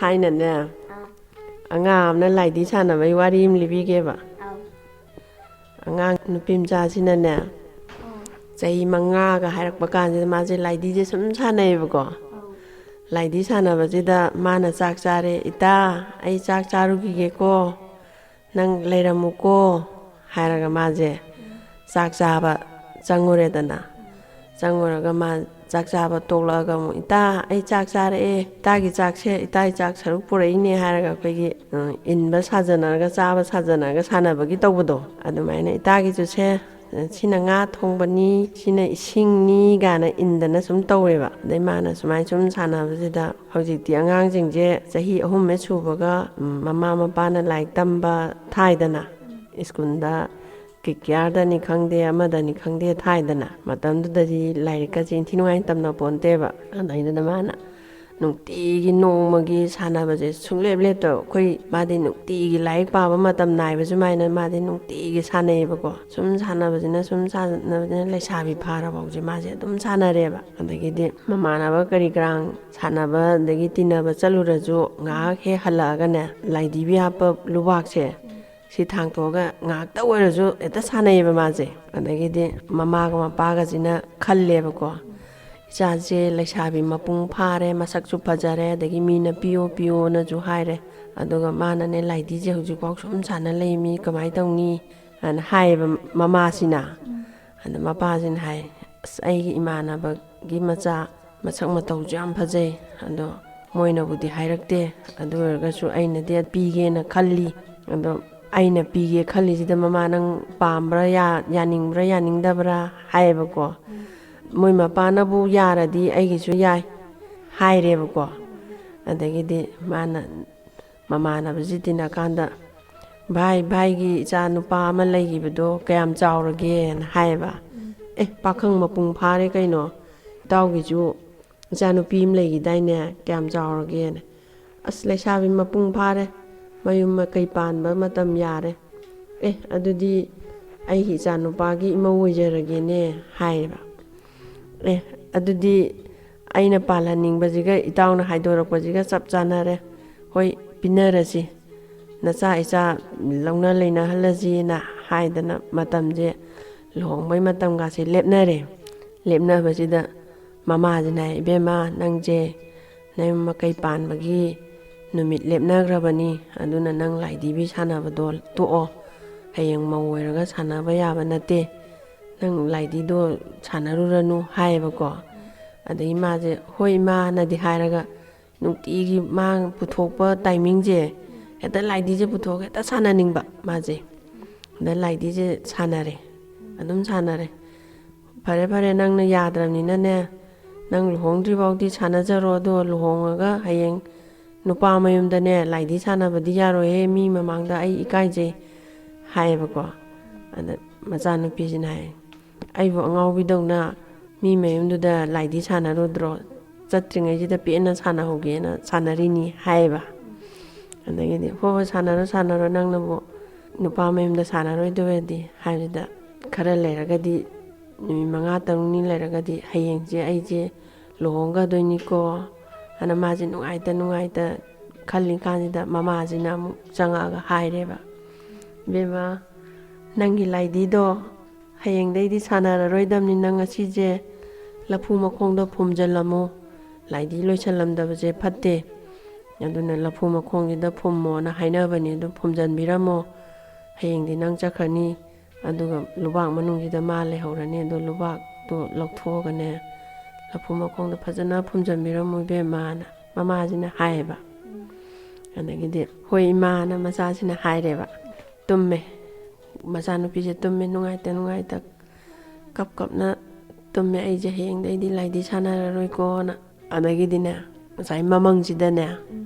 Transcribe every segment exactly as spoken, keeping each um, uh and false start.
ꯊꯥꯏꯅꯅꯦ, ꯑꯉꯥꯡ ꯑꯃꯅ ꯂꯥꯏꯗꯤ ꯁꯥꯟꯅꯕꯒꯤ ꯋꯥꯔꯤ ꯑꯃ ꯂꯤꯕꯤꯒꯦꯕ꯫ ꯑꯉꯥꯡ ꯅꯨꯄꯤ ꯃꯆꯥꯁꯤꯅꯅꯦ, ꯆꯍꯤ ꯃꯉꯥꯒ ꯍꯥꯏꯔꯛꯄ ꯀꯥꯟꯁꯤꯗ ꯃꯥꯁꯦ ꯂꯥꯏꯗꯤꯁꯦ ꯁꯨꯝ ꯁꯥꯟꯅꯩꯌꯦꯕꯀꯣ꯫ ꯂꯥꯏꯗꯤ ꯁꯥꯟꯅꯕꯁꯤꯗ ꯃꯥꯅ, "ꯆꯥꯛ ꯆꯥꯔꯦ ꯏꯇꯥ, ꯑꯩ ꯆꯥꯛ ꯆꯥꯔꯨꯈꯤꯒꯦꯀꯣ, ꯅꯪ ꯂꯩꯔꯝꯃꯨꯀꯣ" ꯍꯥꯏꯔꯒ ꯃꯥꯁꯦ ꯆꯥꯛ ꯆꯥꯕ ꯆꯪꯉꯨꯔꯦꯗꯅ꯫ ꯆꯪꯉꯨꯔꯒ ꯃꯥ ꯆꯥꯛ ꯆꯥꯕ ꯇꯣꯛꯂꯛꯑꯒ ꯑꯃꯨꯛ, "ꯏꯇꯥ, ꯑꯩ ꯆꯥꯛ ꯆꯥꯔꯛꯑꯦ, ꯏꯇꯥꯒꯤ ꯆꯥꯛꯁꯦ, ꯏꯇꯥꯒꯤ ꯆꯥꯛ ꯁꯔꯨꯛ ꯄꯨꯔꯛꯏꯅꯦ" ꯍꯥꯏꯔꯒ ꯑꯩꯈꯣꯏꯒꯤ, ꯑ, ꯏꯟꯕ ꯁꯥꯖꯅꯔꯒ, ꯆꯥꯕ ꯁꯥꯖꯅꯔꯒ ꯁꯥꯟꯅꯕꯒꯤ ꯇꯧꯕꯗꯣ, ꯑꯗꯨꯃꯥꯏꯅ "ꯏꯇꯥꯒꯤꯁꯨ ꯁꯦ, ꯁꯤꯅ ꯉꯥ ꯊꯣꯡꯕꯅꯤ, ꯁꯤꯅ ꯏꯁꯤꯡꯅꯤ" ꯀꯥꯏꯅ ꯏꯟꯗꯅ ꯁꯨꯝ ꯇꯧꯋꯦꯕ꯫ ꯑꯗꯩ ꯃꯥꯅ ꯁꯨꯃꯥꯏꯅ ꯁꯨꯝ ꯁꯥꯟꯅꯕꯁꯤꯗ, ꯍꯧꯖꯤꯛꯇꯤ ꯑꯉꯥꯡꯁꯤꯡꯁꯦ ꯆꯍꯤ ꯑꯍꯨꯝ ꯍꯦꯛ ꯁꯨꯕꯒ, ꯎꯝ, ꯃꯃꯥ ꯃꯄꯥꯅ ꯂꯥꯏꯔꯤꯛ ꯇꯝꯕ ꯊꯥꯏꯗꯅ, ꯁ꯭ꯀꯨꯜꯗ ꯀꯤꯛ ꯀꯤꯌꯥꯔꯗꯅꯤ ꯈꯪꯗꯦ, ꯑꯃꯗꯅꯤ ꯈꯪꯗꯦ ꯊꯥꯏꯗꯅ, ꯃꯇꯝꯗꯨꯗꯗꯤ ꯂꯥꯏꯔꯤꯛꯀꯁꯦ ꯏꯟꯊꯤ ꯅꯨꯡꯉꯥꯏꯅ ꯇꯝꯅ ꯄꯣꯟꯇꯦꯕ꯫ ꯑꯗꯩꯗꯨꯗ ꯃꯥꯅ ꯅꯨꯡꯇꯤꯒꯤ ꯅꯣꯡꯃꯒꯤ ꯁꯥꯟꯅꯕꯁꯦ ꯁꯨꯡꯂꯦꯞ ꯂꯦꯞꯇꯕ꯫ ꯑꯩꯈꯣꯏ, ꯃꯥꯗꯤ ꯅꯨꯡꯇꯤꯒꯤ ꯂꯥꯏꯔꯤꯛ ꯄꯥꯕ ꯃꯇꯝ ꯅꯥꯏꯕ ꯁꯨꯃꯥꯏꯅ ꯃꯥꯗꯤ ꯅꯨꯡꯇꯤꯒꯤ ꯁꯥꯟꯅꯩꯌꯦꯕꯀꯣ꯫ ꯁꯨꯝ ꯁꯥꯟꯅꯕꯁꯤꯅ, ꯁꯨꯝ ꯁꯥꯟꯅꯕꯁꯤꯅ ꯂꯩꯁꯥꯕꯤ ꯐꯥꯔꯐꯥꯎꯁꯦ ꯃꯥꯁꯦ ꯑꯗꯨꯝ ꯁꯥꯟꯅꯔꯦꯕ꯫ ꯑꯗꯒꯤꯗꯤ ꯃꯃꯥꯟꯅꯕ ꯀꯔꯤ ꯀꯔꯥꯡ ꯁꯥꯟꯅꯕ ꯑꯗꯒꯤ ꯇꯤꯟꯅꯕ ꯆꯠꯂꯨꯔꯁꯨ, ꯉꯥꯏꯍꯥꯛ ꯍꯦꯛ ꯍꯜꯂꯛꯑꯒꯅꯦ, ꯂꯥꯏꯙꯤꯕꯤ ꯍꯥꯞꯄ ꯂꯨꯕꯥꯛꯁꯦ ꯁꯤ ꯊꯥꯡꯇꯣꯛꯑꯒ ꯉꯥꯏꯍꯥꯛꯇ ꯑꯣꯏꯔꯁꯨ ꯍꯦꯛꯇ ꯁꯥꯟꯅꯩꯌꯦꯕ ꯃꯥꯁꯦ꯫ ꯑꯗꯒꯤꯗꯤ ꯃꯃꯥꯒ ꯃꯄꯥꯒꯁꯤꯅ ꯈꯜꯂꯦꯕꯀꯣ, "ꯏꯆꯥꯁꯦ ꯂꯩꯁꯥꯕꯤ ꯃꯄꯨꯡ ꯐꯥꯔꯦ, ꯃꯁꯛꯁꯨ ꯐꯖꯔꯦ, ꯑꯗꯒꯤ ꯃꯤꯅ ꯄꯤꯌꯣ ꯄꯤꯌꯣꯅꯁꯨ ꯍꯥꯏꯔꯦ, ꯑꯗꯨꯒ ꯃꯥꯅꯅꯦ ꯂꯥꯏꯙꯤꯁꯦ ꯍꯧꯖꯤꯛꯐꯥꯎ ꯁꯨꯝ ꯁꯥꯟꯅ ꯂꯩꯃꯤ, ꯀꯃꯥꯏꯅ ꯇꯧꯅꯤ?" ꯍꯥꯏꯅ ꯍꯥꯏꯌꯦꯕ ꯃꯃꯥꯁꯤꯅ꯫ ꯑꯗ ꯃꯄꯥꯁꯤꯅ ꯍꯥꯏ, "ꯑꯁ, ꯑꯩꯒꯤ ꯏꯃꯥꯟꯅꯕꯒꯤ ꯃꯆꯥ ꯃꯁꯛ ꯃꯇꯧꯁꯨ ꯌꯥꯝ ꯐꯖꯩ, ꯑꯗꯣ ꯃꯣꯏꯅꯕꯨꯗꯤ ꯍꯥꯏꯔꯛꯇꯦ, ꯑꯗꯨ ꯑꯣꯏꯔꯒꯁꯨ ꯑꯩꯅꯗꯤ ꯄꯤꯒꯦꯅ ꯈꯜꯂꯤ꯫ ꯑꯗꯣ ꯑꯩꯅ ꯄꯤꯒꯦ ꯈꯜꯂꯤꯁꯤꯗ, ꯃꯃꯥ, ꯅꯪ ꯄꯥꯝꯕ꯭ꯔꯥ, ꯌꯥ-, ꯌꯥꯅꯤꯡꯕ꯭ꯔꯥ, ꯌꯥꯅꯤꯡꯗꯕ꯭ꯔꯥ?" ꯍꯥꯏꯌꯦꯕꯀꯣ꯫ "ꯃꯣꯏ ꯃꯄꯥꯅꯕꯨ ꯌꯥꯔꯗꯤ ꯑꯩꯒꯤꯁꯨ ꯌꯥꯏ" ꯍꯥꯏꯔꯦꯕꯀꯣ꯫ ꯑꯗꯒꯤꯗꯤ ꯃꯥꯅ ꯃꯃꯥꯟꯅꯕꯁꯤ ꯇꯤꯟꯅꯀꯥꯟꯗ, "ꯚꯥꯏ, ꯚꯥꯏꯒꯤ ꯏꯆꯥ ꯅꯨꯄꯥ ꯑꯃ ꯂꯩꯈꯤꯕꯗꯣ ꯀꯌꯥꯝ ꯆꯥꯎꯔꯒꯦꯅ?" ꯍꯥꯏꯌꯦꯕ꯫ "ꯑꯦ, ꯄꯥꯈꯪ ꯃꯄꯨꯡ ꯐꯥꯔꯦ ꯀꯩꯅꯣ, ꯏꯇꯥꯎꯒꯤꯁꯨ ꯏꯆꯥꯅꯨꯄꯤ ꯑꯃ ꯂꯩꯈꯤꯗꯥꯏꯅꯦ, ꯀꯌꯥꯝ ꯆꯥꯎꯔꯒꯦꯅ?" "ꯑꯁ, ꯂꯩꯁꯥꯕꯤ ꯃꯄꯨꯡ ꯐꯥꯔꯦ, ꯃꯌꯨꯝ ꯃꯀꯩ ꯄꯥꯟꯕ ꯃꯇꯝ ꯌꯥꯔꯦ꯫ ꯑꯦ, ꯑꯗꯨꯗꯤ ꯑꯩꯒꯤ ꯏꯆꯥꯅꯨꯄꯥꯒꯤ ꯏꯃꯧ ꯑꯣꯏꯖꯔꯒꯦꯅꯦ" ꯍꯥꯏꯌꯦꯕ꯫ "ꯑꯦ, ꯑꯗꯨꯗꯤ ꯑꯩꯅ ꯄꯥꯜꯍꯟꯅꯤꯡꯕꯁꯤꯒ ꯏꯇꯥꯎꯅ ꯍꯥꯏꯗꯣꯔꯛꯄꯁꯤꯒ ꯆꯞ ꯆꯥꯟꯅꯔꯦ꯫ "ꯍꯣꯏ, ꯄꯤꯅꯔꯁꯤ, ꯅꯆꯥ ꯏꯆꯥ ꯂꯧꯅ ꯂꯩꯅꯍꯜꯂꯁꯤꯅ" ꯍꯥꯏꯗꯅ ꯃꯇꯝꯁꯦ, ꯂꯨꯍꯣꯡꯕꯩ ꯃꯇꯝꯒꯁꯦ ꯂꯦꯞꯅꯔꯦ꯫ ꯂꯦꯞꯅꯕꯁꯤꯗ ꯃꯃꯥꯁꯤꯅ ꯍꯥꯏ, "ꯏꯕꯦꯝꯃ, ꯅꯪꯁꯦ ꯅꯌꯨꯝ ꯃꯀꯩ ꯄꯥꯟꯕꯒꯤ ꯅꯨꯃꯤꯠ ꯂꯦꯞꯅꯈ꯭ꯔꯕꯅꯤ, ꯑꯗꯨꯅ ꯅꯪ ꯂꯥꯏꯙꯤꯕꯤ ꯁꯥꯟꯅꯕꯗꯣ ꯇꯣꯛꯑꯣ, ꯍꯌꯦꯡ ꯃꯧ ꯑꯣꯏꯔꯒ ꯁꯥꯟꯅꯕ ꯌꯥꯕ ꯅꯠꯇꯦ, ꯅꯪ ꯂꯥꯏꯙꯤꯗꯣ ꯁꯥꯟꯅꯔꯨꯔꯅꯨ" ꯍꯥꯏꯌꯦꯕꯀꯣ꯫ ꯑꯗꯒꯤ ꯃꯥꯁꯦ "ꯍꯣꯏ ꯏꯃꯥꯅꯗꯤ" ꯍꯥꯏꯔꯒ ꯅꯨꯡꯇꯤꯒꯤ ꯃꯥ ꯄꯨꯊꯣꯛꯄ ꯇꯥꯏꯃꯤꯡꯁꯦ ꯍꯦꯛꯇ ꯂꯥꯏꯙꯤꯁꯦ ꯄꯨꯊꯣꯛꯑꯒ ꯍꯦꯛꯇ ꯁꯥꯟꯅꯅꯤꯡꯕ ꯃꯥꯁꯦ꯫ ꯑꯗ ꯂꯥꯏꯙꯤꯁꯦ ꯁꯥꯟꯅꯔꯦ, ꯑꯗꯨꯝ ꯁꯥꯟꯅꯔꯦ꯫ "ꯐꯔꯦ ꯐꯔꯦ, ꯅꯪꯅ ꯌꯥꯗ꯭ꯔꯕꯅꯤꯅꯅꯦ, ꯅꯪ ꯂꯨꯍꯣꯡꯗ꯭ꯔꯤ ꯐꯥꯎꯗꯤ ꯁꯥꯟꯅꯖꯔꯣ, ꯑꯗꯣ ꯂꯨꯍꯣꯡꯉꯒ ꯍꯌꯦꯡ ꯅꯨꯄꯥ ꯃꯌꯨꯝꯗꯅꯦ ꯂꯥꯏꯙꯤ ꯁꯥꯟꯅꯕꯗꯤ ꯌꯥꯔꯣꯏꯍꯦ, ꯃꯤ ꯃꯃꯥꯡꯗ ꯑꯩ ꯏꯀꯥꯏꯖꯩ" ꯍꯥꯏꯌꯦꯕꯀꯣ꯫ ꯑꯗ ꯃꯆꯥꯅꯨꯄꯤꯁꯤꯅ ꯍꯥꯏ, "ꯑꯩꯕꯨ ꯑꯉꯥꯎꯕꯤꯗꯧꯅ ꯃꯤ ꯃꯌꯨꯝꯗꯨꯗ ꯂꯥꯏꯙꯤ ꯁꯥꯟꯅꯔꯨꯗ꯭ꯔꯣ? ꯆꯠꯇ꯭ꯔꯤꯉꯩꯁꯤꯗ ꯄꯦꯟꯅ ꯁꯥꯟꯅꯍꯧꯒꯦꯅ ꯁꯥꯟꯅꯔꯤꯅꯤ" ꯍꯥꯏꯌꯦꯕ꯫ ꯑꯗꯒꯤꯗꯤ "ꯍꯣꯏ ꯍꯣꯏ, ꯁꯥꯟꯅꯔꯣ ꯁꯥꯟꯅꯔꯣ, ꯅꯪꯅꯕꯨ ꯅꯨꯄꯥ ꯃꯌꯨꯝꯗ ꯁꯥꯟꯅꯔꯣꯏꯗꯣꯏ ꯑꯣꯏꯔꯗꯤ" ꯍꯥꯏꯕꯗ, "ꯈꯔ ꯂꯩꯔꯒꯗꯤ, ꯅꯨꯃꯤꯠ ꯃꯉꯥ ꯇꯔꯨꯛꯅꯤ ꯂꯩꯔꯒꯗꯤ ꯍꯌꯦꯡꯁꯦ ꯑꯩꯁꯦ ꯂꯨꯍꯣꯡꯒꯗꯣꯏꯅꯤꯀꯣ" ꯑꯅ ꯃꯥꯁꯦ ꯅꯨꯡꯉꯥꯏꯇ ꯅꯨꯡꯉꯥꯏꯇ ꯈꯜꯂꯤꯀꯥꯟꯁꯤꯗ ꯃꯃꯥꯁꯤꯅ ꯑꯃꯨꯛ ꯆꯪꯉꯛꯑꯒ ꯍꯥꯏꯔꯦꯕ, "ꯏꯕꯦꯝꯃ, ꯅꯪꯒꯤ ꯂꯥꯏꯙꯤꯗꯣ ꯍꯌꯦꯡꯗꯩꯗꯤ ꯁꯥꯟꯅꯔꯔꯣꯏꯗꯕꯅꯤ, ꯅꯪ ꯉꯁꯤꯁꯦ ꯂꯐꯨ ꯃꯈꯣꯡꯗ ꯐꯨꯝꯖꯤꯜꯂꯝꯃꯨ, ꯂꯥꯏꯙꯤ ꯂꯣꯏꯁꯜꯂꯝꯗꯕꯁꯦ ꯐꯠꯇꯦ, ꯑꯗꯨꯅ ꯂꯐꯨ ꯃꯈꯣꯡꯁꯤꯗ ꯐꯨꯝꯃꯣꯅ ꯍꯥꯏꯅꯕꯅꯦ, ꯑꯗꯨ ꯐꯨꯝꯖꯤꯟꯕꯤꯔꯝꯃꯣ, ꯍꯌꯦꯡꯗꯤ ꯅꯪ ꯆꯠꯈ꯭ꯔꯅꯤ, ꯑꯗꯨꯒ ꯂꯨꯕꯥꯛ ꯃꯅꯨꯡꯁꯤꯗ ꯃꯥ ꯂꯩꯍꯧꯔꯅꯤ, ꯑꯗꯣ ꯂꯨꯕꯥꯛꯇꯣ ꯂꯧꯊꯣꯛꯑꯒꯅꯦ, ꯂꯐꯨ ꯃꯈꯣꯡꯗ ꯐꯖꯅ ꯐꯨꯝꯖꯤꯟꯕꯤꯔꯝꯃꯨ ꯏꯕꯦꯝꯃꯅ" ꯃꯃꯥꯁꯤꯅ ꯍꯥꯏꯌꯦꯕ꯫ ꯑꯗꯒꯤꯗꯤ "ꯍꯣꯏ ꯏꯃꯥꯅ" ꯃꯆꯥꯁꯤꯅ ꯍꯥꯏꯔꯦꯕ꯫ ꯇꯨꯝꯃꯦ꯫ ꯃꯆꯥꯅꯨꯄꯤꯁꯦ ꯇꯨꯝꯃꯦ, ꯅꯨꯡꯉꯥꯏꯇ ꯅꯨꯡꯉꯥꯏꯇ ꯀꯞ ꯀꯞꯅ ꯇꯨꯝꯃꯦ꯫ "ꯑꯩꯁꯦ ꯍꯌꯦꯡꯗꯩꯗꯤ ꯂꯥꯏꯙꯤ ꯁꯥꯟꯅꯔꯔꯣꯏꯀꯣꯅ"꯫ ꯑꯗꯒꯤꯗꯤꯅꯦ, ꯉꯁꯥꯏ ꯃꯃꯪꯁꯤꯗꯅꯦ,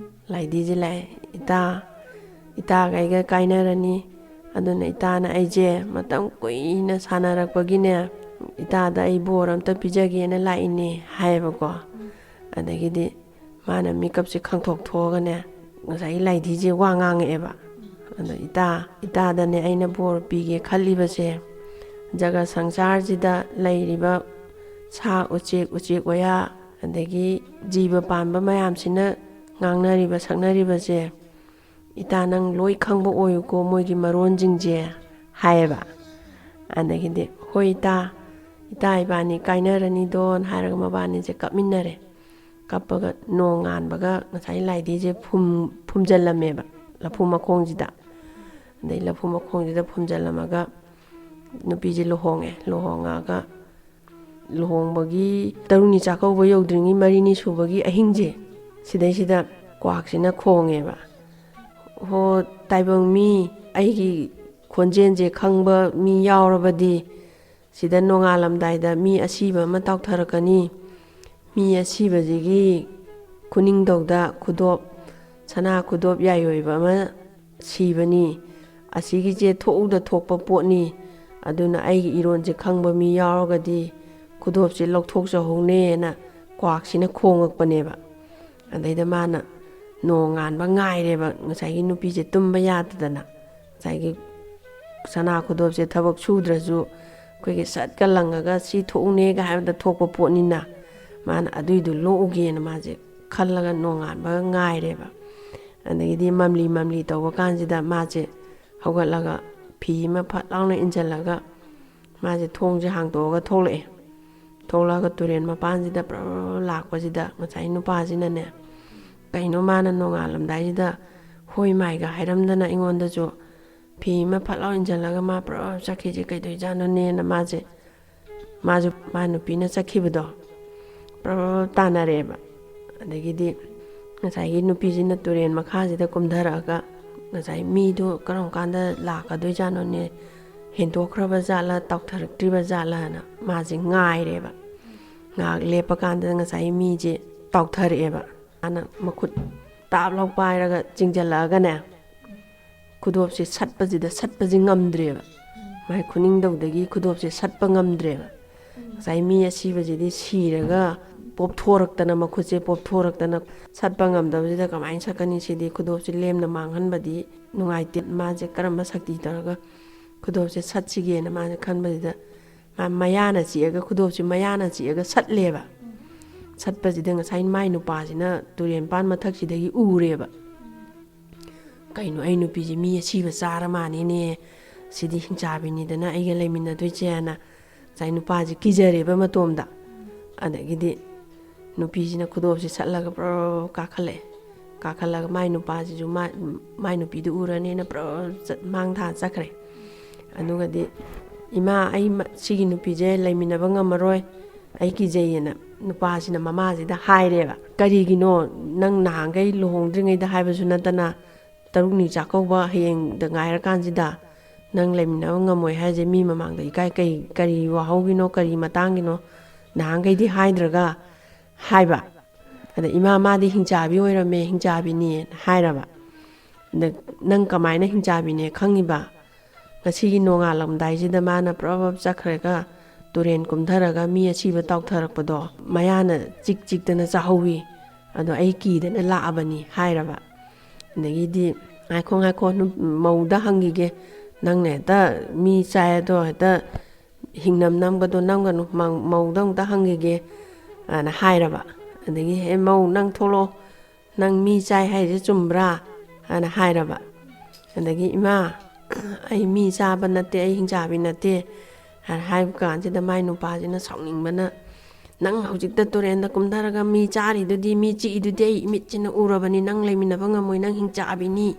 ꯂꯥꯏꯙꯤꯁꯦ ꯂꯥꯛꯑꯦ, "ꯏꯇꯥ, ꯏꯇꯥꯒ ꯑꯩꯒ ꯀꯥꯏꯅꯔꯅꯤ, ꯑꯗꯨꯅ ꯏꯇꯥꯅ ꯑꯩꯁꯦ ꯃꯇꯝ ꯀꯨꯏꯅ ꯁꯥꯟꯅꯔꯛꯄꯒꯤꯅꯦ, ꯏꯇꯥꯗ ꯑꯩ ꯕꯣꯔ ꯑꯝꯇ ꯄꯤꯖꯒꯦꯅ ꯂꯥꯛꯏꯅꯦ" ꯍꯥꯏꯌꯦꯕꯀꯣ꯫ ꯑꯗꯒꯤꯗꯤ ꯃꯥꯅ ꯃꯤꯀꯞꯁꯦ ꯈꯪꯊꯣꯛ ꯊꯣꯛꯑꯒꯅꯦ, ꯉꯁꯥꯏꯒꯤ ꯂꯥꯏꯙꯤꯁꯦ ꯋꯥ ꯉꯥꯡꯉꯛꯑꯦꯕ꯫ ꯑꯗꯣ "ꯏꯇꯥ, ꯏꯇꯥꯗꯅꯦ ꯑꯩꯅ ꯕꯣꯔ ꯄꯤꯒꯦ ꯈꯜꯂꯤꯕꯁꯦ, ꯖꯒꯠ ꯁꯪꯁꯥꯔꯁꯤꯗ ꯂꯩꯔꯤꯕ ꯁꯥ ꯎꯆꯦꯛ, ꯎꯆꯦꯛ ꯋꯥꯌꯥ, ꯑꯗꯒꯤ ꯖꯤꯕ ꯄꯥꯟꯕ ꯃꯌꯥꯝꯁꯤꯅ ꯉꯥꯡꯅꯔꯤꯕ ꯁꯛꯅꯔꯤꯕꯁꯦ ꯏꯇꯥ ꯅꯪ ꯂꯣꯏ ꯈꯪꯕ ꯑꯣꯏꯌꯨꯀꯣ, ꯃꯣꯏꯒꯤ ꯃꯔꯣꯟꯁꯤꯡꯁꯦ ꯍꯥꯏꯌꯦꯕ꯫ ꯑꯗꯒꯤꯗꯤ ꯍꯣꯏ ꯏꯇꯥ, ꯏꯇꯥ ꯏꯕꯥꯅꯤ ꯀꯥꯏꯅꯔꯅꯤꯗꯣꯅ ꯍꯥꯏꯔꯒ ꯃꯕꯥꯅꯤꯁꯦ ꯀꯞꯃꯤꯟꯅꯔꯦ꯫ ꯀꯞꯄꯒ ꯅꯣꯡꯉꯥꯟꯕꯒ ꯉꯁꯥꯏ ꯂꯥꯏꯙꯤꯁꯦ ꯐꯨꯝ ꯐꯨꯝꯖꯤꯜꯂꯝꯃꯦꯕ ꯂꯐꯨ ꯃꯈꯣꯡꯁꯤꯗ꯫ ꯑꯗꯩ ꯂꯐꯨ ꯃꯈꯣꯡꯁꯤꯗ ꯐꯨꯝꯖꯤꯜꯂꯝꯃꯒ ꯅꯨꯄꯤꯁꯦ ꯂꯨꯍꯣꯡꯉꯦ꯫ ꯂꯨꯍꯣꯡꯉꯒ ꯂꯨꯍꯣꯡꯕꯒꯤ ꯇꯔꯨꯛꯅꯤ ꯆꯥꯛꯀꯧꯕ ꯌꯧꯗ꯭ꯔꯤꯉꯩ ꯃꯔꯤꯅꯤ ꯁꯨꯕꯒꯤ ꯑꯍꯤꯡꯁꯦ, ꯁꯤꯗꯩꯁꯤꯗ ꯀ꯭ꯋꯥꯛꯁꯤꯅ ꯈꯣꯡꯉꯦꯕ, "ꯍꯣ ꯇꯥꯏꯕꯪ ꯃꯤ, ꯑꯩꯒꯤ ꯈꯣꯟꯖꯦꯜꯁꯦ ꯈꯪꯕ ꯃꯤ ꯌꯥꯎꯔꯕꯗꯤ ꯁꯤꯗ ꯅꯣꯡꯉꯥꯜꯂꯝꯗꯥꯏꯗ ꯃꯤ ꯑꯁꯤꯕ ꯑꯃ ꯇꯥꯎꯊꯔꯛꯀꯅꯤ꯫ ꯃꯤ ꯑꯁꯤꯕꯁꯤꯒꯤ ꯈꯨꯅꯤꯡꯊꯧꯗ ꯈꯨꯗꯣꯞ, ꯁꯅꯥ ꯈꯨꯗꯣꯞ ꯌꯥꯏꯑꯣꯏꯕ ꯑꯃ ꯁꯤꯕꯅꯤ꯫ ꯑꯁꯤꯒꯤꯁꯦ ꯊꯣꯛꯎꯗ ꯊꯣꯛꯄ ꯄꯣꯠꯅꯤ꯫ ꯑꯗꯨꯅ ꯑꯩꯒꯤ ꯏꯔꯣꯟꯁꯦ ꯈꯪꯕ ꯃꯤ ꯌꯥꯎꯔꯒꯗꯤ ꯈꯨꯗꯣꯞꯁꯦ ꯂꯧꯊꯣꯛꯆꯍꯧꯅꯦꯅ" ꯀ꯭ꯋꯥꯛꯁꯤꯅ ꯈꯣꯡꯉꯛꯄꯅꯦꯕ꯫ ꯑꯗꯩꯗ ꯃꯥꯅ ꯅꯣꯡꯉꯥꯟꯕ ꯉꯥꯏꯔꯦꯕ, ꯉꯁꯥꯏꯒꯤ ꯅꯨꯄꯤꯁꯦ ꯇꯨꯝꯕ ꯌꯥꯗꯗꯅ꯫ ꯉꯁꯥꯏꯒꯤ ꯁꯅꯥ ꯈꯨꯗꯣꯞꯁꯦ ꯊꯕꯛ ꯁꯨꯗ꯭ꯔꯁꯨ ꯑꯩꯈꯣꯏꯒꯤ ꯁꯠꯀ ꯂꯪꯉꯒ "ꯁꯤ ꯊꯣꯛꯎꯅꯦꯒ" ꯍꯥꯏꯕꯗ ꯊꯣꯛꯄ ꯄꯣꯠꯅꯤꯅ, ꯃꯥꯅ ꯑꯗꯨꯏꯗꯨ ꯂꯣꯛꯎꯒꯦꯅ ꯃꯥꯁꯦ ꯈꯜꯂꯒ ꯅꯣꯡꯉꯥꯟꯕꯒ ꯉꯥꯏꯔꯦꯕ꯫ ꯑꯗꯒꯤꯗꯤ ꯃꯝꯂꯤ ꯃꯝꯂꯤ ꯇꯧꯕ ꯀꯥꯟꯁꯤꯗ ꯃꯥꯁꯦ ꯍꯧꯒꯠꯂꯒ ꯐꯤ ꯑꯃ ꯐꯠ ꯂꯥꯎꯅ ꯏꯟꯁꯤꯜꯂꯒ ꯃꯥꯁꯦ ꯊꯣꯡꯁꯦ ꯍꯥꯡꯇꯣꯛꯑꯒ ꯊꯣꯛꯂꯛꯑꯦ꯫ ꯊꯣꯛꯂꯛꯑꯒ ꯇꯨꯔꯦꯜ ꯃꯄꯥꯟꯁꯤꯗ ꯄ꯭ꯔꯞ ꯂꯥꯛꯄꯁꯤꯗ ꯉꯁꯥꯏ ꯅꯨꯄꯥꯁꯤꯅꯅꯦ, ꯀꯩꯅꯣ ꯃꯥꯅ ꯅꯣꯡꯉꯥꯜꯂꯝꯗꯥꯏꯁꯤꯗ "ꯍꯣꯏ ꯃꯥꯏꯒ" ꯍꯥꯏꯔꯝꯗꯅ ꯑꯩꯉꯣꯟꯗꯁꯨ ꯐꯤ ꯑꯃ ꯐꯠ ꯂꯥꯎ ꯏꯟꯁꯤꯜꯂꯒ ꯃꯥ ꯄ꯭ꯔꯞ ꯆꯠꯈꯤꯁꯦ ꯀꯩꯗꯧꯖꯥꯠꯅꯣꯅꯦꯅ ꯃꯥꯁꯦ, ꯃꯥꯁꯨ ꯃꯥ ꯅꯨꯄꯤꯅ ꯆꯠꯈꯤꯕꯗꯣ ꯄ꯭ꯔꯞ ꯇꯥꯟꯅꯔꯦꯕ꯫ ꯑꯗꯒꯤꯗꯤ ꯉꯁꯥꯏꯒꯤ ꯅꯨꯄꯤꯁꯤꯅ ꯇꯨꯔꯦꯜ ꯃꯈꯥꯁꯤꯗ ꯀꯨꯝꯊꯔꯛꯑꯒ ꯉꯁꯥꯏ ꯃꯤꯗꯣ ꯀꯔꯝ ꯀꯥꯟꯗ ꯂꯥꯛꯀꯗꯣꯏꯖꯥꯠꯅꯣꯅꯦ, ꯍꯦꯟꯗꯣꯛꯈ꯭ꯔꯕ ꯖꯥꯠꯂ, ꯇꯥꯎꯊꯔꯛꯇ꯭ꯔꯤꯕ ꯖꯥꯠꯂꯅ ꯃꯥꯁꯦ ꯉꯥꯏꯔꯦꯕ꯫ ꯉꯥꯏꯍꯥꯛ ꯂꯦꯞꯄ ꯀꯥꯟꯗ ꯉꯁꯥꯏ ꯃꯤꯁꯦ ꯇꯥꯎꯊꯔꯛꯑꯦꯕ꯫ ꯃꯥꯅ ꯃꯈꯨꯠ ꯇꯥꯞ ꯂꯥꯎ ꯄꯥꯏꯔꯒ ꯆꯤꯡꯁꯤꯜꯂꯛꯑꯒꯅꯦ, ꯈꯨꯗꯣꯞꯁꯦ ꯁꯠꯄꯁꯤꯗ ꯁꯠꯄꯁꯦ ꯉꯝꯗ꯭ꯔꯦꯕ꯫ ꯃꯥꯏ ꯈꯨꯅꯤꯡꯗꯧꯗꯒꯤ ꯈꯨꯗꯣꯞꯁꯦ ꯁꯠꯄ ꯉꯝꯗ꯭ꯔꯦꯕ꯫ ꯉꯁꯥꯏ ꯃꯤ ꯑꯁꯤꯕꯁꯤꯗꯤ ꯁꯤꯔꯒ ꯄꯣꯞꯊꯣꯔꯛꯇꯅ, ꯃꯈꯨꯠꯁꯦ ꯄꯣꯞꯊꯣꯔꯛꯇꯅ ꯁꯠꯄ ꯉꯝꯗꯕꯁꯤꯗ ꯀꯃꯥꯏꯅ ꯁꯠꯀꯅꯤ? ꯁꯤꯗꯤ ꯈꯨꯗꯣꯞꯁꯦ ꯂꯦꯝꯅ ꯃꯥꯡꯍꯟꯕꯗꯤ ꯅꯨꯡꯉꯥꯏꯇꯦ꯫ ꯃꯥꯁꯦ ꯀꯔꯝꯕ ꯁꯛꯇꯤ ꯇꯧꯔꯒ ꯈꯨꯗꯣꯞꯁꯦ ꯁꯠꯁꯤꯒꯦꯅ ꯃꯥꯁꯦ ꯈꯟꯕꯁꯤꯗ ꯃꯥ ꯃꯌꯥꯅ ꯆꯤꯛꯑꯒ, ꯈꯨꯗꯣꯞꯁꯦ ꯃꯌꯥꯅ ꯆꯤꯛꯑꯒ ꯁꯠꯂꯦꯕ꯫ ꯁꯠꯄꯁꯤꯗ ꯉꯁꯥꯏ ꯃꯥꯏ ꯅꯨꯄꯥꯁꯤꯅ ꯇꯨꯔꯦꯟ ꯄꯥꯟ ꯃꯊꯛꯁꯤꯗꯒꯤ ꯎꯔꯦꯕ꯫ "ꯀꯩꯅꯣ, ꯑꯩ ꯅꯨꯄꯤꯁꯦ ꯃꯤ ꯑꯁꯤꯕ ꯆꯥꯔ ꯃꯥꯅꯤꯅꯦ, ꯁꯤꯗꯤ ꯍꯤꯡꯆꯥꯕꯤꯅꯤꯗꯅ ꯑꯩꯒ ꯂꯩꯃꯤꯟꯅꯗꯣꯏꯁꯦꯅ" ꯉꯁꯥꯏ ꯅꯨꯄꯥꯁꯦ ꯀꯤꯖꯔꯦꯕ ꯃꯇꯣꯝꯗ꯫ ꯑꯗꯒꯤꯗꯤ ꯅꯨꯄꯤꯁꯤꯅ ꯈꯨꯗꯣꯞꯁꯦ ꯁꯠꯂꯒ ꯄ꯭ꯔꯣ ꯀꯥꯈꯠꯂꯛꯑꯦ꯫ ꯀꯥꯈꯠꯂꯒ ꯃꯥꯏ ꯅꯨꯄꯥꯁꯤꯁꯨ ꯃꯥ-, ꯃꯥꯏ ꯅꯨꯄꯤꯗꯨ ꯎꯔꯅꯦꯅ ꯄ꯭ꯔꯣ ꯆꯠ-, ꯃꯥꯡ ꯊꯥ ꯆꯠꯈ꯭ꯔꯦ꯫ ꯑꯗꯨꯒꯗꯤ, "ꯏꯃꯥ, ꯑꯩ ꯃ-, ꯁꯤꯒꯤ ꯅꯨꯄꯤꯁꯦ ꯂꯩꯃꯤꯟꯅꯕ ꯉꯝꯃꯔꯣꯏ, ꯑꯩ ꯀꯤꯖꯩꯌꯦꯅ" ꯅꯨꯄꯥꯁꯤꯅ ꯃꯃꯥꯁꯤꯗ ꯍꯥꯏꯔꯦꯕ꯫ "ꯀꯔꯤꯒꯤꯅꯣ, ꯅꯪ ꯅꯍꯥꯟꯈꯩ ꯂꯨꯍꯣꯡꯗ꯭ꯔꯤꯉꯩꯗ ꯍꯥꯏꯕꯁꯨ ꯅꯠꯇꯅ, ꯇꯔꯨꯛꯅꯤ ꯆꯥꯛꯀꯧꯕ ꯍꯌꯦꯡꯗ ꯉꯥꯏꯔꯀꯥꯟꯁꯤꯗ ꯅꯪ ꯂꯩꯃꯤꯟꯅꯕ ꯉꯝꯃꯣꯏ ꯍꯥꯏꯁꯦ ꯃꯤ ꯃꯃꯥꯡꯗ ꯏꯀꯥꯏ, ꯀꯩ, ꯀꯔꯤ ꯋꯥꯍꯧꯒꯤꯅꯣ, ꯀꯔꯤ ꯃꯇꯥꯡꯒꯤꯅꯣ? ꯅꯍꯥꯟꯈꯩꯗꯤ ꯍꯥꯏꯗ꯭ꯔꯒ" ꯍꯥꯏꯕ꯫ ꯑꯗ, "ꯏꯃꯥ, ꯃꯥꯗꯤ ꯍꯤꯡꯆꯥꯕꯤ ꯑꯣꯏꯔꯝꯃꯦ, ꯍꯤꯡꯆꯥꯕꯤꯅꯦꯅ" ꯍꯥꯏꯔꯕ꯫ ꯑꯗ, "ꯅꯪ ꯀꯃꯥꯏꯅ ꯍꯤꯡꯆꯥꯕꯤꯅꯦ ꯈꯪꯉꯤꯕ? ꯉꯁꯤꯒꯤ ꯅꯣꯡꯉꯥꯜꯂꯝꯗꯥꯏꯁꯤꯗ ꯃꯥꯅ ꯄ꯭ꯔꯞ ꯄ꯭ꯔꯞ ꯆꯠꯈ꯭ꯔꯒ ꯇꯨꯔꯦꯟ ꯀꯨꯝꯊꯔꯒ ꯃꯤ ꯑꯁꯤꯕ ꯇꯥꯎꯊꯔꯛꯄꯗꯣ ꯃꯌꯥꯅ ꯆꯤꯛ ꯆꯤꯛꯇꯅ ꯆꯥꯍꯧꯋꯤ꯫ ꯑꯗꯣ ꯑꯩ ꯀꯤꯗꯅ ꯂꯥꯛꯑꯕꯅꯤ" ꯍꯥꯏꯔꯕ꯫ ꯑꯗꯒꯤꯗꯤ, "ꯉꯥꯏꯈꯣ, ꯉꯥꯏꯈꯣ, ꯅꯨ-, ꯃꯧꯗ ꯍꯪꯈꯤꯒꯦ, ꯅꯪꯅ ꯍꯦꯛꯇ ꯃꯤ ꯆꯥꯏ ꯑꯗꯣ ꯍꯦꯛꯇ ꯍꯤꯡꯅꯝ ꯅꯝꯒꯗꯣ ꯅꯝꯒꯅꯨ, ꯃꯧ-, ꯃꯧꯗ ꯑꯃꯨꯛꯇ ꯍꯪꯈꯤꯒꯦ" ꯑꯅ ꯍꯥꯏꯔꯕ꯫ ꯑꯗꯒꯤ, "ꯍꯦ ꯃꯧ, ꯅꯪ ꯊꯣꯛꯂꯛꯑꯣ, ꯅꯪ ꯃꯤ ꯆꯥꯏ ꯍꯥꯏꯁꯦ ꯆꯨꯝꯕ꯭ꯔꯥ?" ꯑꯅ ꯍꯥꯏꯔꯕ꯫ ꯑꯗꯒꯤ, "ꯏꯃꯥ, ꯑꯩ ꯃꯤ ꯆꯥꯕ ꯅꯠꯇꯦ, ꯑꯩ ꯍꯤꯡꯆꯥꯕꯤ ꯅꯠꯇꯦ" ꯍꯥꯏꯅ ꯍꯥꯏꯕ ꯀꯥꯟꯁꯤꯗ ꯃꯥꯏ ꯅꯨꯄꯥꯁꯤꯅ ꯁꯥꯎꯅꯤꯡꯕꯅ, "ꯅꯪ ꯍꯧꯖꯤꯛꯇ ꯇꯨꯔꯦꯟꯗ ꯀꯨꯝꯊꯔꯒ ꯃꯤ ꯆꯥꯔꯤꯗꯨꯗꯤ, ꯃꯤ ꯆꯤꯛꯏꯗꯨꯗꯤ ꯑꯩ ꯏꯃꯤꯠꯁꯤꯅ ꯎꯔꯕꯅꯤ, ꯅꯪ ꯂꯩꯃꯤꯟꯅꯕ ꯉꯝꯃꯣꯏ, ꯅꯪ ꯍꯤꯡꯆꯥꯕꯤꯅꯤ"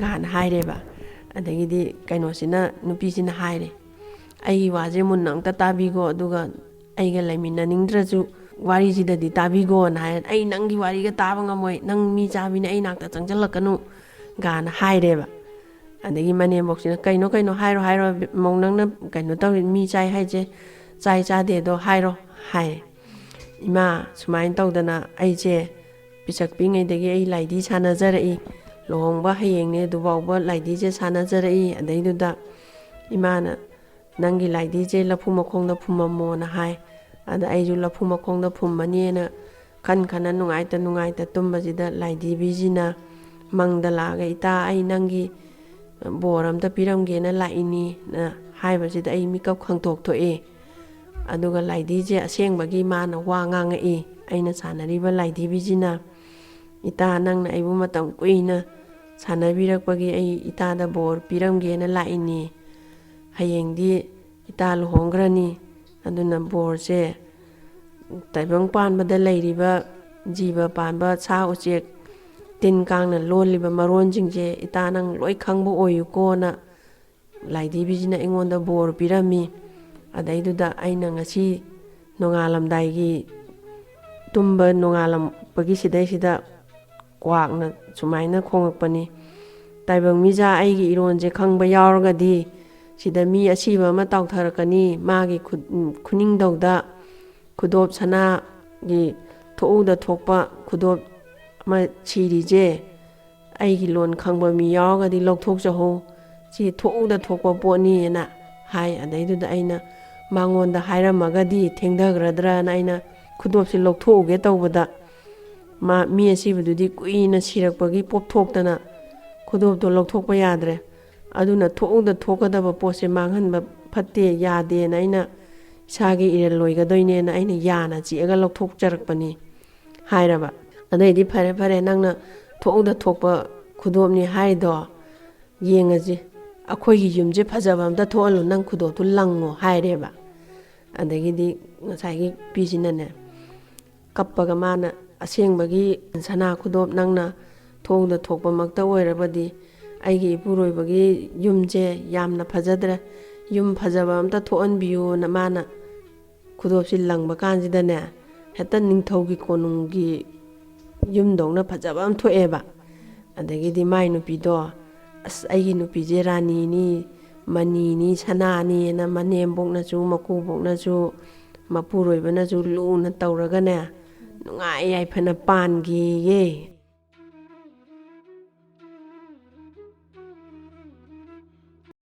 ꯀꯥꯏꯅ ꯍꯥꯏꯔꯦꯕ꯫ ꯑꯗꯒꯤꯗꯤ ꯀꯩꯅꯣꯁꯤꯅ, ꯅꯨꯄꯤꯁꯤꯅ ꯍꯥꯏꯔꯦ, "ꯑꯩꯒꯤ ꯋꯥꯁꯦ ꯃꯨꯟꯅ ꯑꯝꯇ ꯇꯥꯕꯤꯈꯣ, ꯑꯗꯨꯒ ꯑꯩꯒ ꯂꯩꯃꯤꯟꯅꯅꯤꯡꯗ꯭ꯔꯁꯨ ꯋꯥꯔꯤꯁꯤꯗꯗꯤ ꯇꯥꯕꯤꯈꯣꯅ" ꯍꯥꯏꯔꯦ꯫ "ꯑꯩ ꯅꯪꯒꯤ ꯋꯥꯔꯤꯒ ꯇꯥꯕ ꯉꯝꯃꯣꯏ, ꯅꯪ ꯃꯤ ꯆꯥꯕꯤꯅꯦ, ꯑꯩ ꯅꯥꯛꯇ ꯆꯪꯁꯤꯜꯂꯛꯀꯅꯨ" ꯀꯥꯏꯅ ꯍꯥꯏꯔꯦꯕ꯫ ꯑꯗꯒꯤ ꯃꯅꯦꯝꯕꯣꯛꯁꯤꯅ, "ꯀꯩꯅꯣ, ꯀꯩꯅꯣ, ꯍꯥꯏꯔꯣ, ꯍꯥꯏꯔꯣ, ꯃꯧ, ꯅꯪꯅ ꯀꯩꯅꯣ ꯇꯧꯔꯤ, ꯃꯤ ꯆꯥꯏ ꯍꯥꯏꯁꯦ ꯆꯥꯏ ꯆꯥꯗꯦꯗꯣ ꯍꯥꯏꯔꯣ" ꯍꯥꯏ꯫ "ꯏꯃꯥ, ꯁꯨꯃꯥꯏꯅ ꯇꯧꯗꯅ ꯑꯩꯁꯦ ꯄꯤꯁꯛ ꯄꯤꯛꯉꯩꯗꯒꯤ ꯑꯩ ꯂꯥꯏꯙꯤ ꯁꯥꯟꯅꯖꯔꯛꯏ, ꯂꯨꯍꯣꯡꯕ ꯍꯌꯦꯡꯅꯦ ꯑꯗꯨꯐꯥꯎꯕ ꯂꯥꯏꯙꯤꯁꯦ ꯁꯥꯟꯅꯖꯔꯛꯏ, ꯑꯗꯩꯗꯨꯗ ꯏꯃꯥꯅ ꯅꯪꯒꯤ ꯂꯥꯏꯙꯤꯁꯦ ꯂꯐꯨ ꯃꯈꯣꯡꯗ ꯐꯨꯝꯃꯝꯃꯣꯅ ꯍꯥꯏ꯫ ꯑꯗ ꯑꯩꯁꯨ ꯂꯐꯨ ꯃꯈꯣꯡꯗ ꯐꯨꯝꯃꯅꯤꯅ ꯈꯟ ꯈꯟꯅ ꯅꯨꯡꯉꯥꯏꯇ ꯅꯨꯡꯉꯥꯏꯇ ꯇꯨꯝꯕꯁꯤꯗ ꯂꯥꯏꯙꯤꯕꯤꯁꯤꯅ ꯃꯪꯗ ꯂꯥꯛꯑꯒ, 'ꯏꯇꯥ, ꯑꯩ ꯅꯪꯒꯤ ꯕꯣꯔ ꯑꯝꯇ ꯄꯤꯔꯝꯒꯦꯅ ꯂꯥꯛꯏꯅꯤꯅ' ꯍꯥꯏꯕꯁꯤꯗ ꯑꯩ ꯃꯤꯀꯞ ꯈꯪꯇꯣꯛ ꯊꯣꯛꯑꯦ꯫ ꯑꯗꯨꯒ ꯂꯥꯏꯙꯤꯁꯦ ꯑꯁꯦꯡꯕꯒꯤ ꯃꯥꯅ ꯋꯥ ꯉꯥꯡꯉꯛꯏ꯫ ꯑꯩꯅ ꯁꯥꯟꯅꯔꯤꯕ ꯂꯥꯏꯙꯤꯕꯤꯁꯤꯅ, "ꯏꯇꯥ, ꯅꯪꯅ ꯑꯩꯕꯨ ꯃꯇꯝ ꯀꯨꯏꯅ ꯁꯥꯟꯅꯕꯤꯔꯛꯄꯒꯤ ꯑꯩ ꯏꯇꯥꯗ ꯕꯣꯔ ꯄꯤꯔꯝꯒꯦꯅ ꯂꯥꯛꯏꯅꯤ꯫ ꯍꯌꯦꯡꯗꯤ ꯏꯇꯥ ꯂꯨꯍꯣꯡꯈ꯭ꯔꯅꯤ꯫ ꯑꯗꯨꯅ ꯕꯣꯔꯁꯦ ꯇꯥꯏꯕꯪ ꯄꯥꯟꯕꯗ ꯂꯩꯔꯤꯕ ꯖꯤꯕ ꯄꯥꯟꯕ, ꯁꯥ ꯎꯆꯦꯛ, ꯇꯤꯟ ꯀꯥꯡꯅ ꯂꯣꯜꯂꯤꯕ ꯃꯔꯣꯟꯁꯤꯡꯁꯦ ꯏꯇꯥ ꯅꯪ ꯂꯣꯏ ꯈꯪꯕ ꯑꯣꯏꯌꯨꯀꯣꯅ" ꯂꯥꯏꯙꯤꯕꯤꯁꯤꯅ ꯑꯩꯉꯣꯟꯗ ꯕꯣꯔ ꯄꯤꯔꯝꯃꯤ꯫ ꯑꯗꯩꯗꯨꯗ ꯑꯩꯅ ꯉꯁꯤ ꯅꯣꯡꯉꯥꯜꯂꯝꯗꯥꯏꯒꯤ ꯇꯨꯝꯕ ꯅꯣꯡꯉꯥꯜꯂꯛꯄꯒꯤ ꯁꯤꯗꯩꯁꯤꯗ ꯀ꯭ꯋꯥꯛꯅ ꯁꯨꯃꯥꯏꯅ ꯈꯣꯡꯉꯛꯄꯅꯤ: "ꯇꯥꯏꯕꯪ ꯃꯤꯖꯥ, ꯑꯩꯒꯤ ꯏꯔꯣꯟꯁꯦ ꯈꯪꯕ ꯌꯥꯎꯔꯒꯗꯤ ꯁꯤꯗ ꯃꯤ ꯑꯁꯤꯕ ꯑꯃ ꯇꯥꯎꯊꯔꯛꯀꯅꯤ꯫ ꯃꯥꯒꯤ ꯈꯨ-, ꯈꯨꯅꯤꯡꯗꯧꯗ ꯈꯨꯗꯣꯞ ꯁꯅꯥꯒꯤ ꯊꯣꯛꯎꯗ ꯊꯣꯛꯄ ꯈꯨꯗꯣꯞ ꯑꯃ ꯁꯤꯔꯤꯁꯦ ꯑꯩꯒꯤ ꯂꯣꯟ ꯈꯪꯕ ꯃꯤ ꯌꯥꯎꯔꯒꯗꯤ ꯂꯧꯊꯣꯛꯆꯍꯧ꯫ ꯁꯤ ꯊꯣꯛꯎꯗ ꯊꯣꯛꯄ ꯄꯣꯠꯅꯤꯅ" ꯍꯥꯏ꯫ ꯑꯗꯩꯗꯨꯗ ꯑꯩꯅ ꯃꯉꯣꯟꯗ ꯍꯥꯏꯔꯝꯃꯒꯗꯤ ꯊꯦꯡꯊꯈ꯭ꯔꯗ꯭ꯔꯅ ꯑꯩꯅ ꯈꯨꯗꯣꯞꯁꯦ ꯂꯧꯊꯣꯛꯎꯒꯦ ꯇꯧꯕꯗ, ꯃꯥ, ꯃꯤ ꯑꯁꯤꯕꯗꯨꯗꯤ ꯀꯨꯏꯅ ꯁꯤꯔꯛꯄꯒꯤ ꯄꯣꯞꯊꯣꯛꯇꯅ ꯈꯨꯗꯣꯞꯇꯣ ꯂꯧꯊꯣꯛꯄ ꯌꯥꯗ꯭ꯔꯦ꯫ ꯑꯗꯨꯅ ꯊꯣꯛꯎꯗ ꯊꯣꯛꯀꯗꯕ ꯄꯣꯠꯁꯦ ꯃꯥꯡꯍꯟꯕ ꯐꯠꯇꯦ, ꯌꯥꯗꯦꯅ ꯑꯩꯅ ꯏꯁꯥꯒꯤ ꯏꯔꯜ ꯂꯣꯏꯒꯗꯣꯏꯅꯦꯅ ꯑꯩꯅ ꯌꯥꯅ ꯆꯤꯛꯑꯒ ꯂꯧꯊꯣꯛꯆꯔꯛꯄꯅꯤ ꯍꯥꯏꯔꯕ꯫ ꯑꯗꯩꯗꯤ, "ꯐꯔꯦ, ꯐꯔꯦ, ꯅꯪꯅ ꯊꯣꯛꯎꯗ ꯊꯣꯛꯄ ꯈꯨꯗꯣꯞꯅꯤ ꯍꯥꯏꯔꯤꯗꯣ, ꯌꯦꯡꯉꯁꯤ, ꯑꯩꯈꯣꯏꯒꯤ ꯌꯨꯝꯁꯦ ꯐꯖꯕ ꯑꯝꯇ ꯊꯣꯛꯍꯜꯂꯨ, ꯅꯪ ꯈꯨꯗꯣꯞꯇꯨ ꯂꯪꯉꯣ" ꯍꯥꯏꯔꯦꯕ꯫ ꯑꯗꯒꯤꯗꯤ ꯉꯁꯥꯏꯒꯤ ꯅꯨꯄꯤꯁꯤꯅꯅꯦ, ꯀꯞꯄꯒ ꯃꯥꯅ, "ꯑꯁꯦꯡꯕꯒꯤ ꯁꯅꯥ ꯈꯨꯗꯣꯞ ꯅꯪꯅ ꯊꯣꯛꯎꯗ ꯊꯣꯛꯄꯃꯛꯇ ꯑꯣꯏꯔꯕꯗꯤ ꯑꯩꯒꯤ ꯏꯄꯨꯔꯣꯏꯕꯒꯤ ꯌꯨꯝꯁꯦ ꯌꯥꯝꯅ ꯐꯖꯗ꯭ꯔꯦ꯫ ꯌꯨꯝ ꯐꯖꯕ ꯑꯝꯇ ꯊꯣꯛꯍꯟꯕꯤꯌꯨꯅ" ꯃꯥꯅ ꯈꯨꯗꯣꯞꯁꯤ ꯂꯪꯕ ꯀꯥꯟꯁꯤꯗꯅꯦ, ꯍꯦꯛꯇ ꯅꯤꯡꯊꯧꯒꯤ ꯀꯣꯅꯨꯡꯒꯤ ꯌꯨꯝꯗꯧꯅ ꯐꯖꯕ ꯑꯃ ꯊꯣꯛꯑꯦꯕ꯫ ꯑꯗꯒꯤꯗꯤ ꯃꯥꯏ ꯅꯨꯄꯤꯗꯣ, "ꯑꯁ, ꯑꯩꯒꯤ ꯅꯨꯄꯤꯁꯦ ꯔꯥꯅꯤꯅꯤ, ꯃꯅꯤꯅꯤ, ꯁꯅꯥꯅꯤꯅ" ꯃꯅꯦꯝꯕꯣꯛꯅꯁꯨ, ꯃꯀꯨꯕꯣꯛꯅꯁꯨ, ꯃꯄꯨꯔꯣꯏꯕꯅꯁꯨ ꯂꯨꯅ ꯇꯧꯔꯒꯅꯦ, ꯅꯨꯡꯉꯥꯏ ꯌꯥꯏꯐꯅ ꯄꯥꯟꯈꯤꯌꯦ꯫